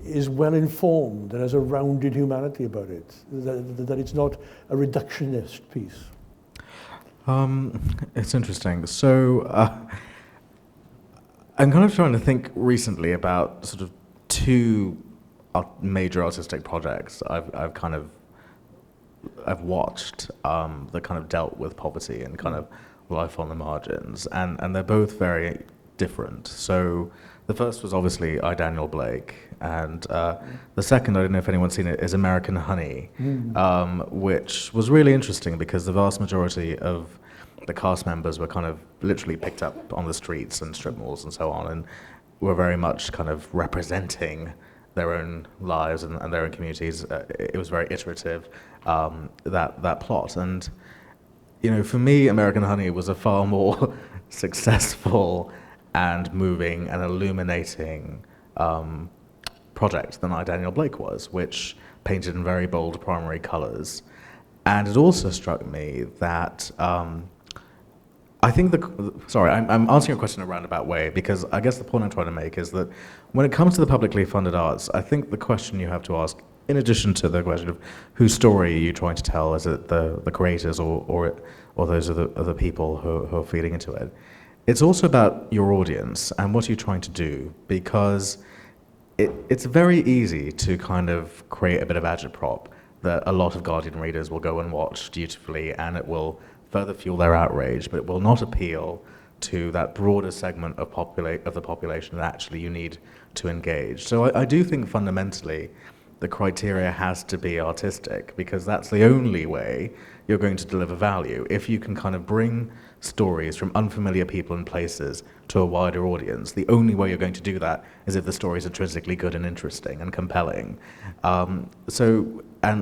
is well informed and has a rounded humanity about it, that it's not a reductionist piece? It's interesting. So I'm kind of trying to think recently about sort of two major artistic projects I've watched that kind of dealt with poverty and kind of life on the margins, and they're both very different. So the first was obviously I, Daniel Blake, and the second, I don't know if anyone's seen it, is American Honey, which was really interesting because the vast majority of the cast members were kind of literally picked up on the streets and strip malls and so on, and were very much kind of representing their own lives and their own communities. It was very iterative, that plot. And, you know, for me, American Honey was a far more successful and moving and illuminating project than I, Daniel Blake was, which painted in very bold primary colours. And it also struck me that I think sorry, I'm answering your question in a roundabout way, because I guess the point I'm trying to make is that when it comes to the publicly funded arts, I think the question you have to ask, in addition to the question of whose story are you trying to tell, is it the creators or those other people who are feeding into it, it's also about your audience and what are you trying to do, because it's very easy to kind of create a bit of agitprop that a lot of Guardian readers will go and watch dutifully, and it will further fuel their outrage, but it will not appeal to that broader segment of the population that actually you need to engage. So I do think fundamentally the criteria has to be artistic, because that's the only way you're going to deliver value. If you can kind of bring stories from unfamiliar people and places to a wider audience, the only way you're going to do that is if the story is intrinsically good and interesting and compelling. And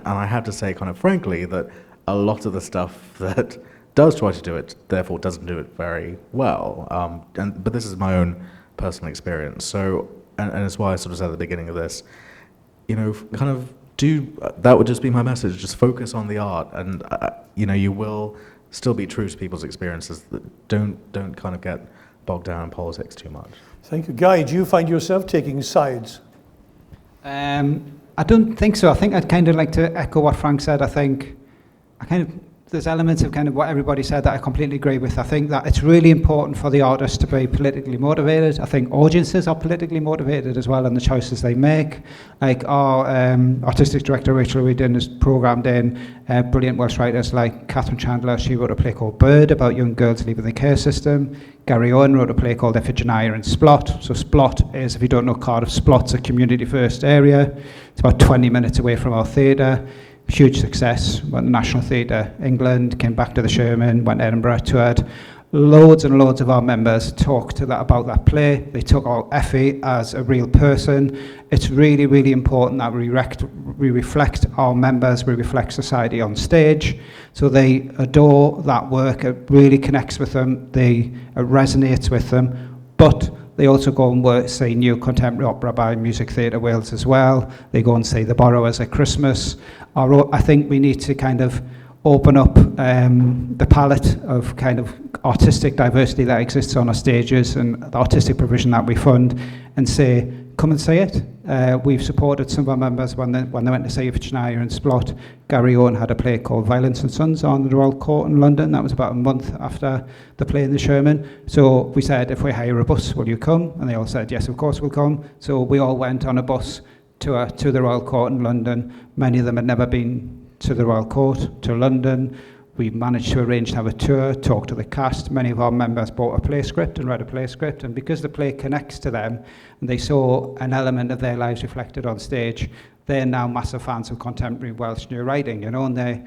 I have to say kind of frankly that a lot of the stuff that does try to do it, therefore doesn't do it very well. But this is my own personal experience. So, and it's why I sort of said at the beginning of this, you know, kind of do, that would just be my message, just focus on the art, and, you know, you will still be true to people's experiences. That don't kind of get bogged down in politics too much. Thank you. Guy, do you find yourself taking sides? I don't think so. I think I'd kind of like to echo what Frank said. I think there's elements of kind of what everybody said that I completely agree with. I think that it's really important for the artists to be politically motivated. I think audiences are politically motivated as well in the choices they make. Like our artistic director, Rachel Reardon, has programmed in brilliant Welsh writers like Catherine Chandler. She wrote a play called Bird about young girls leaving the care system. Gary Owen wrote a play called Iphigenia in Splott. So Splott is, if you don't know Cardiff, Splott's a community first area. It's about 20 minutes away from our theatre. Huge success, went to the National Theatre, England, came back to the Sherman, went to Edinburgh, toured. Loads and loads of our members talked to that about that play. They took our Effie as a real person. It's really, really important that we reflect our members, we reflect society on stage. So they adore that work. It really connects with them. It resonates with them. But they also go and see new contemporary opera by Music Theatre Wales as well. They go and see The Borrowers at Christmas. I think we need to kind of open up the palette of kind of artistic diversity that exists on our stages and the artistic provision that we fund, and say, come and see it. We've supported some of our members when they went to see Iphigenia and Splott. Gary Owen had a play called Violence and Sons on the Royal Court in London. That was about a month after the play in the Sherman. So we said, if we hire a bus, will you come? And they all said, yes, of course we'll come. So we all went on a bus to the Royal Court in London. Many of them had never been to the Royal Court, to London. We managed to arrange to have a tour, talk to the cast. Many of our members bought a play script and read a play script, and because the play connects to them and they saw an element of their lives reflected on stage, they're now massive fans of contemporary Welsh new writing, you know, and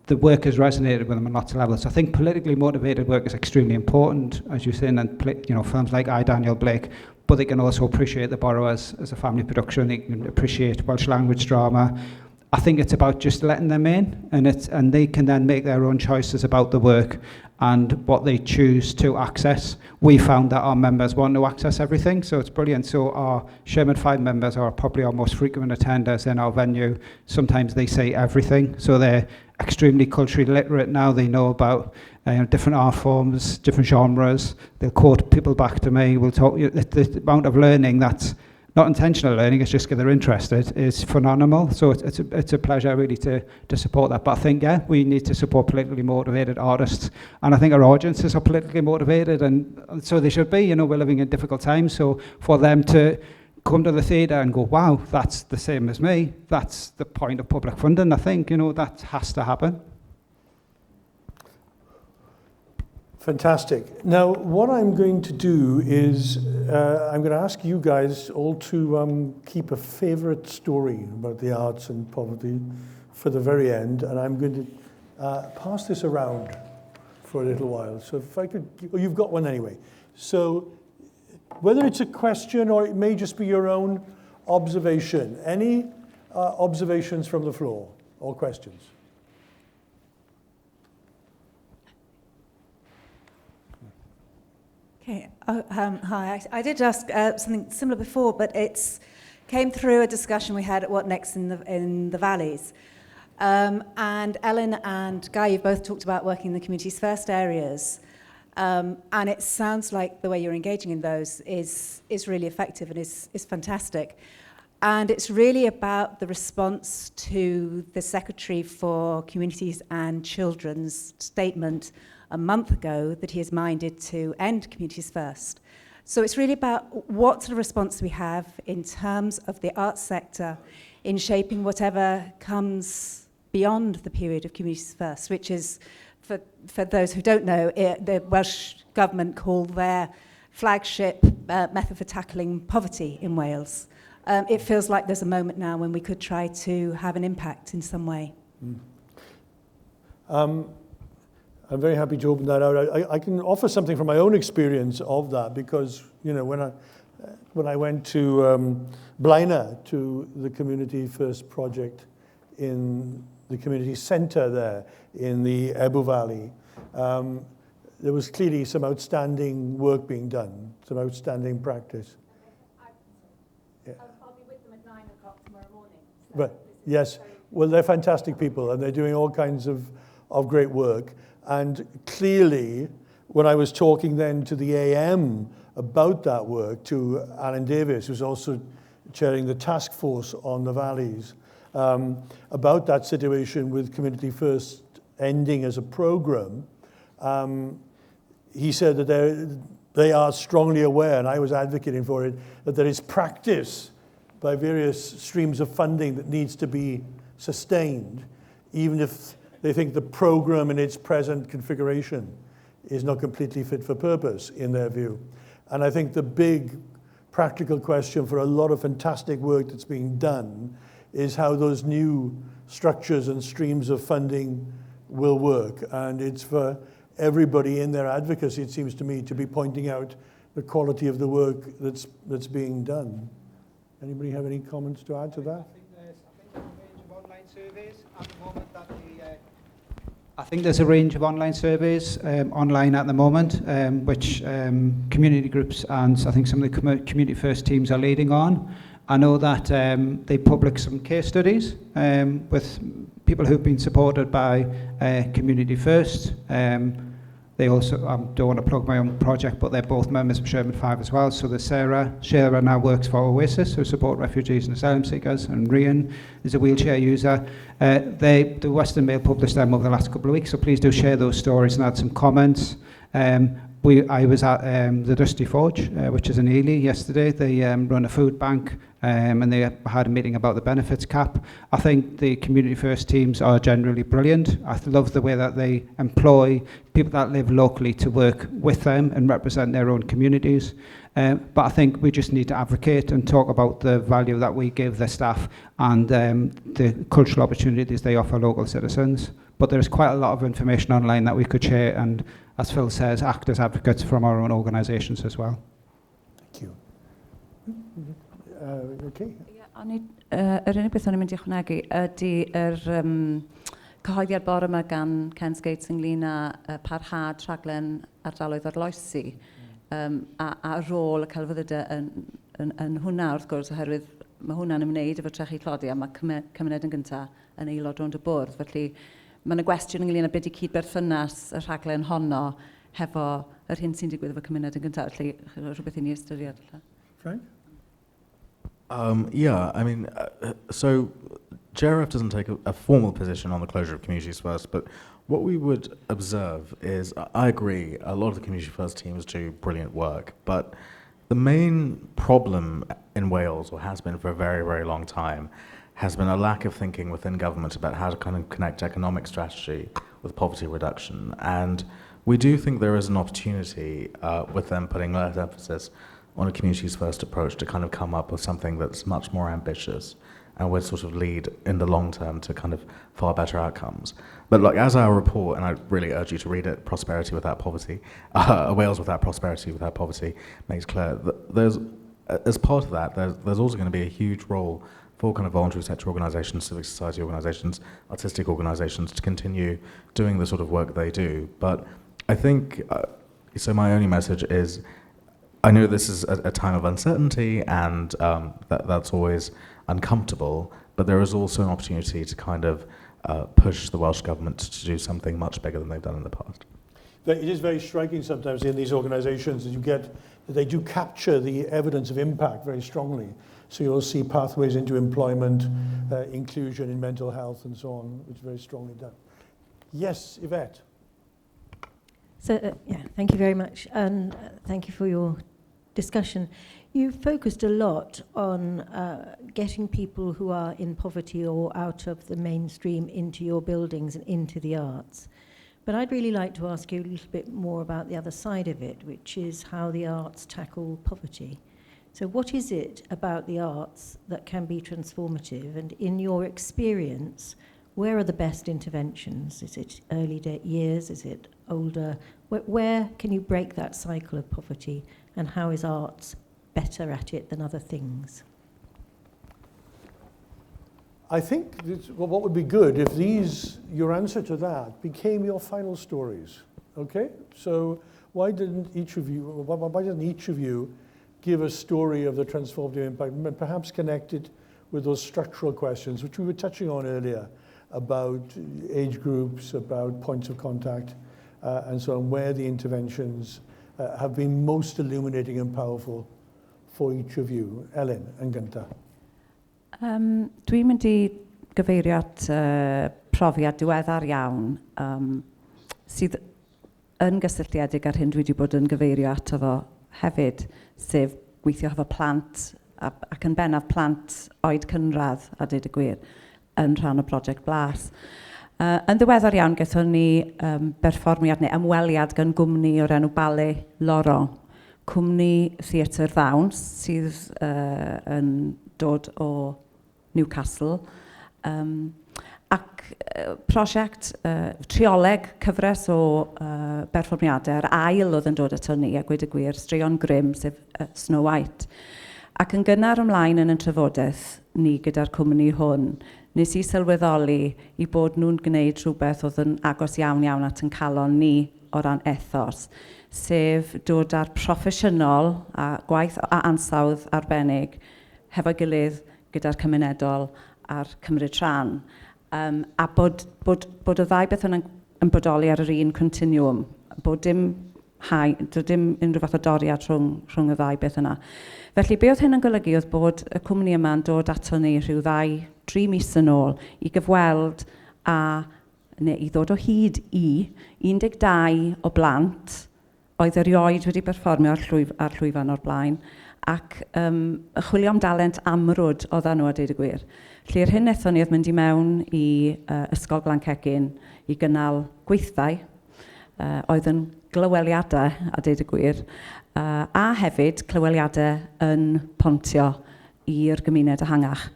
the work has resonated with them on lots of levels. So I think politically motivated work is extremely important, as you've seen, and you know, films like I, Daniel Blake, but they can also appreciate The Borrowers as a family production. They can appreciate Welsh language drama. I think it's about just letting them in, and they can then make their own choices about the work and what they choose to access. We found that our members want to access everything, so it's brilliant. So our Sherman 5 members are probably our most frequent attenders in our venue. Sometimes they say everything, so they're extremely culturally literate now. They know about different art forms, different genres. They'll quote people back to me. We'll talk. The amount of learning that's not intentional learning, it's just because they're interested, is phenomenal. So it's a pleasure really to support that. But I think, yeah, we need to support politically motivated artists. And I think our audiences are politically motivated, and so they should be. You know, we're living in difficult times. So for them to come to the theatre and go, wow, that's the same as me, that's the point of public funding, I think. You know, that has to happen. Fantastic. Now, what I'm going to do is I'm going to ask you guys all to keep a favorite story about the arts and poverty for the very end, and I'm going to pass this around for a little while. So if I could, oh, you've got one anyway. So whether it's a question or it may just be your own observation, any observations from the floor or questions? Okay. Hi. I did ask something similar before, but it came through a discussion we had at What Next in the Valleys. And Ellen and Guy, you've both talked about working in the community's first areas. And it sounds like the way you're engaging in those is really effective and is fantastic. And it's really about the response to the Secretary for Communities and Children's statement a month ago that he is minded to end Communities First. So it's really about what sort of response we have in terms of the arts sector in shaping whatever comes beyond the period of Communities First, which is, for those who don't know, the Welsh Government called their flagship method for tackling poverty in Wales. It feels like there's a moment now when we could try to have an impact in some way. Mm. I'm very happy to open that out. I can offer something from my own experience of that because, you know, when I went to Blaina, to the Community First project in the community centre there in the Ebbw Valley, there was clearly some outstanding work being done, some outstanding practice. Yeah. I'll be with them at 9 o'clock tomorrow morning. So right. Yes. Well, they're fantastic people and they're doing all kinds of great work. And clearly, when I was talking then to the AM about that work, to Alan Davies, who's also chairing the task force on the valleys, about that situation with Community First ending as a program, he said that they are strongly aware, and I was advocating for it, that there is practice by various streams of funding that needs to be sustained, even if they think the program in its present configuration is not completely fit for purpose, in their view. And I think the big practical question for a lot of fantastic work that's being done is how those new structures and streams of funding will work. And it's for everybody in their advocacy, it seems to me, to be pointing out the quality of the work that's being done. Anybody have any comments to add to that? I think there's a range of online surveys online at the moment, which community groups and I think some of the Community First teams are leading on. I know that they publish some case studies with people who've been supported by Community First. They also, I don't want to plug my own project, but they're both members of Sherman 5 as well. So there's Sarah. Sarah now works for Oasis, who support refugees and asylum seekers, and Rian is a wheelchair user. The Western Mail published them over the last couple of weeks, so please do share those stories and add some comments. I was at the Dusty Forge, which is in Ely, yesterday. They run a food bank, and they had a meeting about the benefits cap. I think the Community First teams are generally brilliant. I love the way that they employ people that live locally to work with them and represent their own communities. But I think we just need to advocate and talk about the value that we give the staff and the cultural opportunities they offer local citizens. But there's quite a lot of information online that we could share and, as Phil says, act as advocates from our own organisations as well. Thank you. Okay. Yeah, yr unig beth o'n i'n mynd i ychwanegu ydy yr cyhoeddiad bore yma gan Ken Skates ynglyn â parhad rhaglen ardaloedd arloesi a rôl y celfyddydau yn hwnna, wrth gwrs, oherwydd mae hwnna'n ymwneud efo trechu tlodi a mae Cymuned yn Gyntaf yn aelod rownd y bwrdd. Felly mae yna gwestiwn ynglyn â beth ydi cydberthynas y rhaglen honno hefo yr hyn sy'n digwydd efo Cymuned yn Gyntaf. Felly rhywbeth i ni ystyried. Frank? Yeah, I mean, so JRF doesn't take a formal position on the closure of Communities First, but what we would observe is, I agree, a lot of the Community First teams do brilliant work, but the main problem in Wales, or has been for a very, very long time, has been a lack of thinking within government about how to kind of connect economic strategy with poverty reduction. And we do think there is an opportunity with them putting less emphasis on a Communities First approach to kind of come up with something that's much more ambitious and would sort of lead in the long term to kind of far better outcomes. But like, as our report, and I really urge you to read it, Prosperity Without Poverty, Wales Without Prosperity Without Poverty, makes clear that there's, as part of that, there's also going to be a huge role for kind of voluntary sector organisations, civic society organisations, artistic organisations to continue doing the sort of work they do. But I think, so my only message is, I know this is a time of uncertainty and that's always uncomfortable, but there is also an opportunity to kind of push the Welsh Government to do something much bigger than they've done in the past. It is very striking sometimes in these organizations that you get that they do capture the evidence of impact very strongly. So you'll see pathways into employment, inclusion in mental health and so on, which is very strongly done. Yes, Ivette. So, yeah, thank you very much. And thank you for your discussion. You focused a lot on getting people who are in poverty or out of the mainstream into your buildings and into the arts. But I'd really like to ask you a little bit more about the other side of it, which is how the arts tackle poverty. So what is it about the arts that can be transformative? And in your experience, where are the best interventions? Is it early years? Is it older? Where can you break that cycle of poverty? And how is arts better at it than other things? I think this, well, what would be good if these, your answer to that, became your final stories, okay? So why didn't each of you, why doesn't each of you give a story of the transformative impact, and perhaps connect it with those structural questions, which we were touching on earlier, about age groups, about points of contact, and so on, where the interventions have been most illuminating and powerful for each of you. Elin, yn gyntaf. Dwi'n mynd i gyfeirio at profiad diweddar iawn sydd yn gysylltiedig â'r hyn dwi wedi bod yn gyfeirio ato fo hefyd, sef gweithio hefo plant ac yn bennaf plant oed cynradd, a dweud y gwir, yn rhan o Brosiect Blas. Yn ddiweddar iawn, gaethon ni berfformiad neu ymweliad gan gwmni o'r enw Ballet Laurent, cwmni theatr ddawns sydd yn dod o Newcastle. Ac prosiect trioleg cyfres o berfformiadau, yr ail oedd yn dod ato ni, a gweud y gwir, straeon Grimm, sef Snow White. Ac yn gynnar ymlaen yn y trafodaeth ni gyda'r cwmni hwn, nes i sylweddoli i bod nhw'n gwneud rhywbeth oedd yn agos iawn iawn at yn calon ni o ran ethos, sef dod â'r proffesiynol a gwaith a ansawdd arbennig hefo'i gilydd gyda'r cymunedol a'r cymryd rhan. A bod y ddau beth yna'n yn bodoli ar yr un continuum, bod dim hai, doedd dim unrhyw fath o doriad rhwng y ddau beth yna. Felly, be oedd hyn yn golygu oedd bod y cwmni yma'n dod ato ni rhyw 2-3 mis yn ôl i gyfweld a, neu i ddod o hyd i 12 o blant oedd erioed wedi perfformio ar llwyfan o'r blaen, ac chwilio am dalent amrwd oedden nhw a deud y gwir. Felly, yr hyn wnaethon ni oedd mynd i mewn i Ysgol Glancegin i gynnal gweithdai, oedd yn glyweliadau, a deud y gwir, a hefyd clyweliadau yn pontio i'r gymuned ehangach.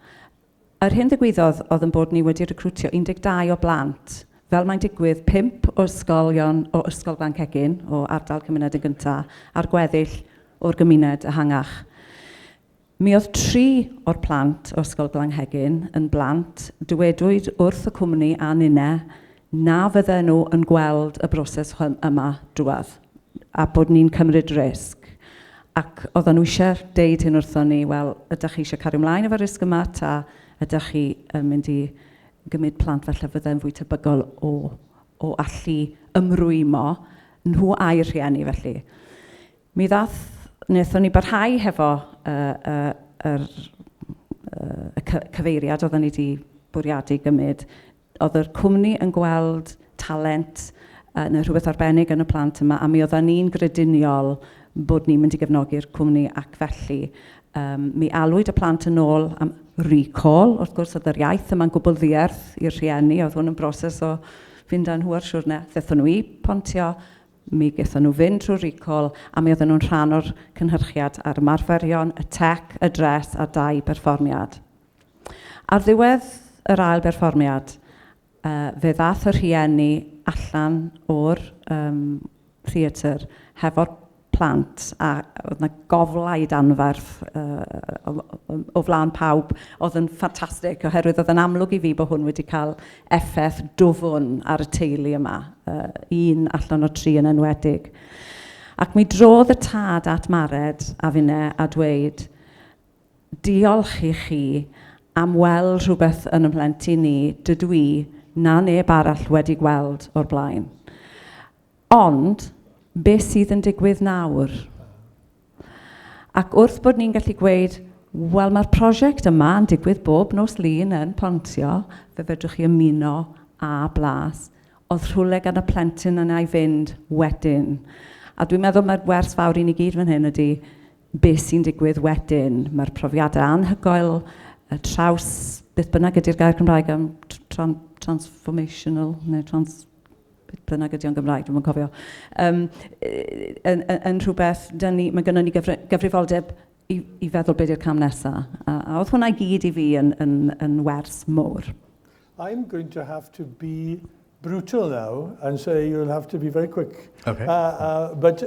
Yr hyn ddigwyddodd oedd yn bod ni wedi recrwtio 12 o blant, fel mae'n digwydd 5 o ysgolion o Ysgol Glancegin, o ardal Cymuned yn Gyntaf, a'r gweddill o'r gymuned ehangach. Mi oedd 3 o'r plant o Ysgol Glanhegin yn blant, dywedwyd wrth y cwmni a ninne na fydden nhw yn gweld y broses yma drwadd, a bod ni'n cymryd risg. Ac oedden nhw eisiau deud hyn wrthon ni, wel, ydych chi eisiau cario ymlaen efo'r risg yma, ta ydych chi yn mynd i gymryd plant falle fydde'n fwy tebygol o allu ymrwymo nhw a'i rhieni felly. Mi ddath, wnaethon ni barhau hefo y cyfeiriad oedden ni wedi bwriadu gymryd. Oedd yr cwmni yn gweld talent neu rhywbeth arbennig yn y plant yma, a mi oedden ni'n grediniol bod ni'n mynd i gefnogi'r cwmni, ac felly mi alwyd y plant yn ôl am recall. Wrth gwrs, oedd yr iaith yma'n gwbl ddiarth i'r rhieni, oedd hwn yn broses o fynd â nhw ar siwrne. Ddaethon nhw i Pontio, mi gaethon nhw fynd trwy recall, a mi oedden nhw'n rhan o'r cynhyrchiad a'r ymarferion, y tech, y dres a 2 berfformiad. Ar ddiwedd yr ail berfformiad, fe ddath y rhieni allan o'r theatr hefo'r plant, a oedd yna goflaid anferth o flaen pawb, oedd yn ffantastig, oherwydd oedd yn amlwg i fi bod hwn wedi cael effaith dwfwn ar y teulu yma, 1 allan o 3 yn enwedig. Ac mi drodd y tad at Mared a finne a dweud, diolch i chi am weld rhywbeth yn ymhlentyn ni, dydw i na neb arall wedi gweld o'r blaen. Ond, beth sydd yn digwydd nawr? Ac wrth bod ni'n gallu gweud, wel, mae'r prosiect yma yn digwydd bob nos Lun yn Pontio, fe fedrwch chi ymuno a Blas, oedd rhywle gan y plentyn yna i fynd wedyn. A dwi'n meddwl mae'r wers fawr i ni gyd fan hyn ydy beth sy'n digwydd wedyn. Mae'r profiadau anhygoel, y traws, beth bynnag ydy'r gair Cymraeg am transformational, neu trans, beth bynnag ydy o'n Gymraeg, dwi'm yn cofio, yn rhywbeth, ni, mae gynnon ni gyfrifoldeb i feddwl beth yw'r cam nesaf. A oedd hwnna i gyd i fi yn wers mowr. I'm going to have to be brutal now and say you'll have to be very quick. Okay. But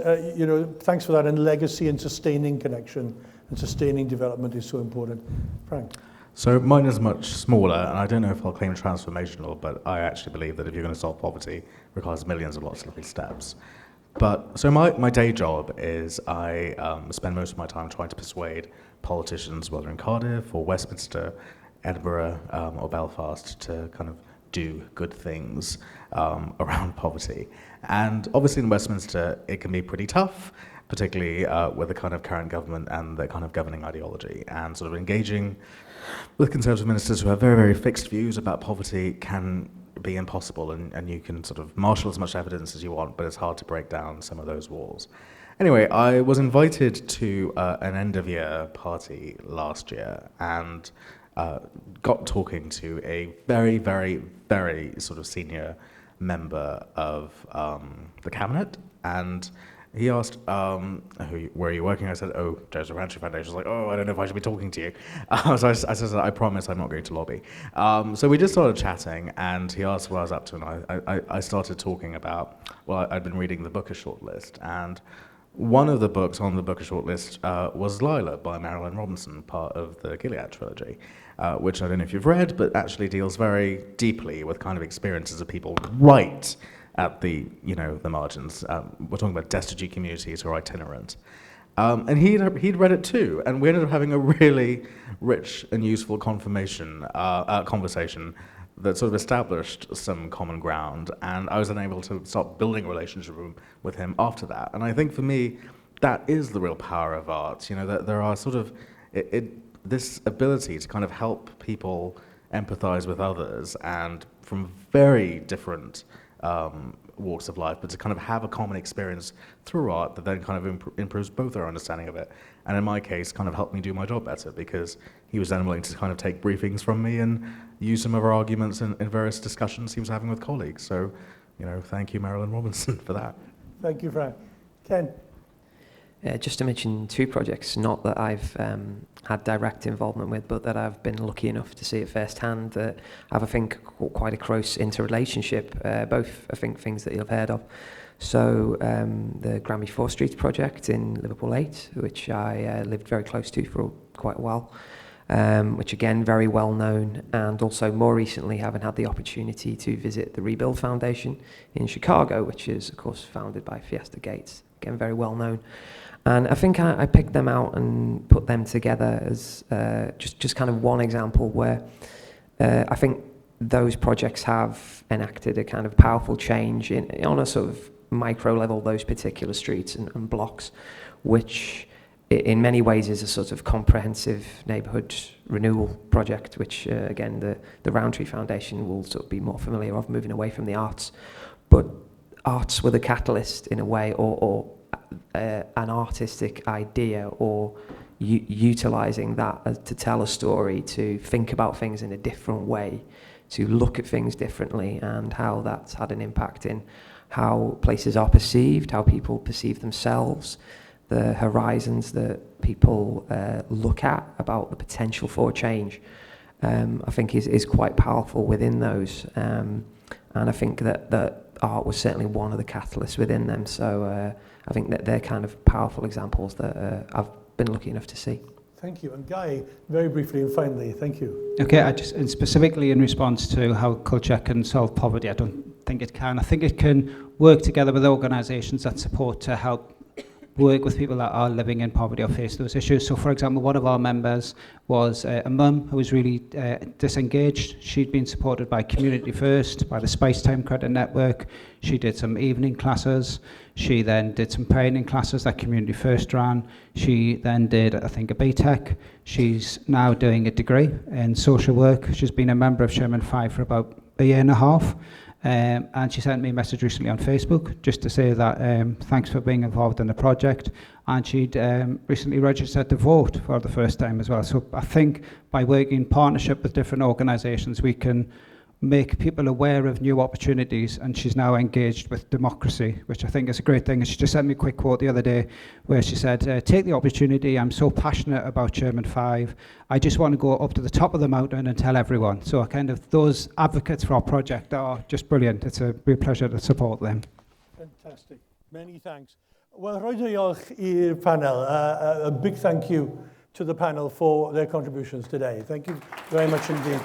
thanks for that. And legacy and sustaining connection and sustaining development is so important. Frank. So mine is much smaller, and I don't know if I'll claim transformational, but I actually believe that if you're going to solve poverty, it requires millions of lots of little steps. But so my day job is I spend most of my time trying to persuade politicians, whether in Cardiff or Westminster, Edinburgh or Belfast, to kind of do good things around poverty. And obviously in Westminster, it can be pretty tough, particularly with the kind of current government and the kind of governing ideology, and sort of engaging with Conservative ministers who have very, very fixed views about poverty can be impossible, and you can sort of marshal as much evidence as you want, but it's hard to break down some of those walls. Anyway, I was invited to an end-of-year party last year and got talking to a very, very, very sort of senior member of the cabinet, and he asked, where are you working? I said, oh, Joseph Rowntree Foundation. I was like, oh, I don't know if I should be talking to you. So I said, I promise I'm not going to lobby. So we just started chatting, and he asked what I was up to, and I started talking about, well, I'd been reading the Booker shortlist, and one of the books on the Booker shortlist was Lila by Marilynne Robinson, part of the Gilead trilogy, which I don't know if you've read, but actually deals very deeply with kind of experiences of people right at the, you know, the margins. We're talking about destitute communities who are itinerant. And he'd read it too, and we ended up having a really rich and useful conversation that sort of established some common ground, and I was then able to start building a relationship with him after that. And I think for me, that is the real power of art, you know, that there are sort of, this ability to kind of help people empathize with others, and from very different walks of life, but to kind of have a common experience through art that then kind of improves both our understanding of it. And in my case, kind of helped me do my job better, because he was then willing to kind of take briefings from me and use some of our arguments in various discussions he was having with colleagues. So, you know, thank you, Marilynne Robinson, for that. Thank you, Frank. Ken? Just to mention two projects, not that I've had direct involvement with, but that I've been lucky enough to see it firsthand, that have, I think, quite a close interrelationship, both, I think, things that you'll have heard of. So the Granby 4 Streets project in Liverpool 8, which I lived very close to for quite a while, which again, very well known, and also more recently having had the opportunity to visit the Rebuild Foundation in Chicago, which is, of course, founded by Theaster Gates, again, very well known. And I think I picked them out and put them together as just kind of one example where I think those projects have enacted a kind of powerful change in on a sort of micro level, those particular streets and blocks, which in many ways is a sort of comprehensive neighbourhood renewal project, which again, the Rowntree Foundation will sort of be more familiar of, moving away from the arts. But arts were the catalyst in a way, or an artistic idea, or utilising that as to tell a story, to think about things in a different way, to look at things differently, and how that's had an impact in how places are perceived, how people perceive themselves, the horizons that people look at about the potential for change, I think is quite powerful within those. And I think that art was certainly one of the catalysts within them. So I think that they're kind of powerful examples that I've been lucky enough to see. Thank you. And Guy, very briefly and finally, thank you. Okay, and specifically in response to how culture can solve poverty, I don't think it can. I think it can work together with organisations that support to help work with people that are living in poverty or face those issues. So, for example, one of our members was a mum who was really disengaged. She'd been supported by Community First, by the Spicetime Credit Network. She did some evening classes. She then did some painting classes that Community First ran. She then did, I think, a BTEC. She's now doing a degree in social work. She's been a member of Sherman 5 for about a year and a half. And she sent me a message recently on Facebook just to say that thanks for being involved in the project. And she'd recently registered to vote for the first time as well. So I think by working in partnership with different organisations, we can make people aware of new opportunities, and she's now engaged with democracy, which I think is a great thing. And she just sent me a quick quote the other day where she said, take the opportunity, I'm so passionate about Sherman 5, I just want to go up to the top of the mountain and tell everyone. So kind of those advocates for our project are just brilliant. It's a real pleasure to support them. Fantastic. Many thanks. Wel, rhoi diolch i'r panel. A big thank you to the panel for their contributions today. Thank you very much indeed.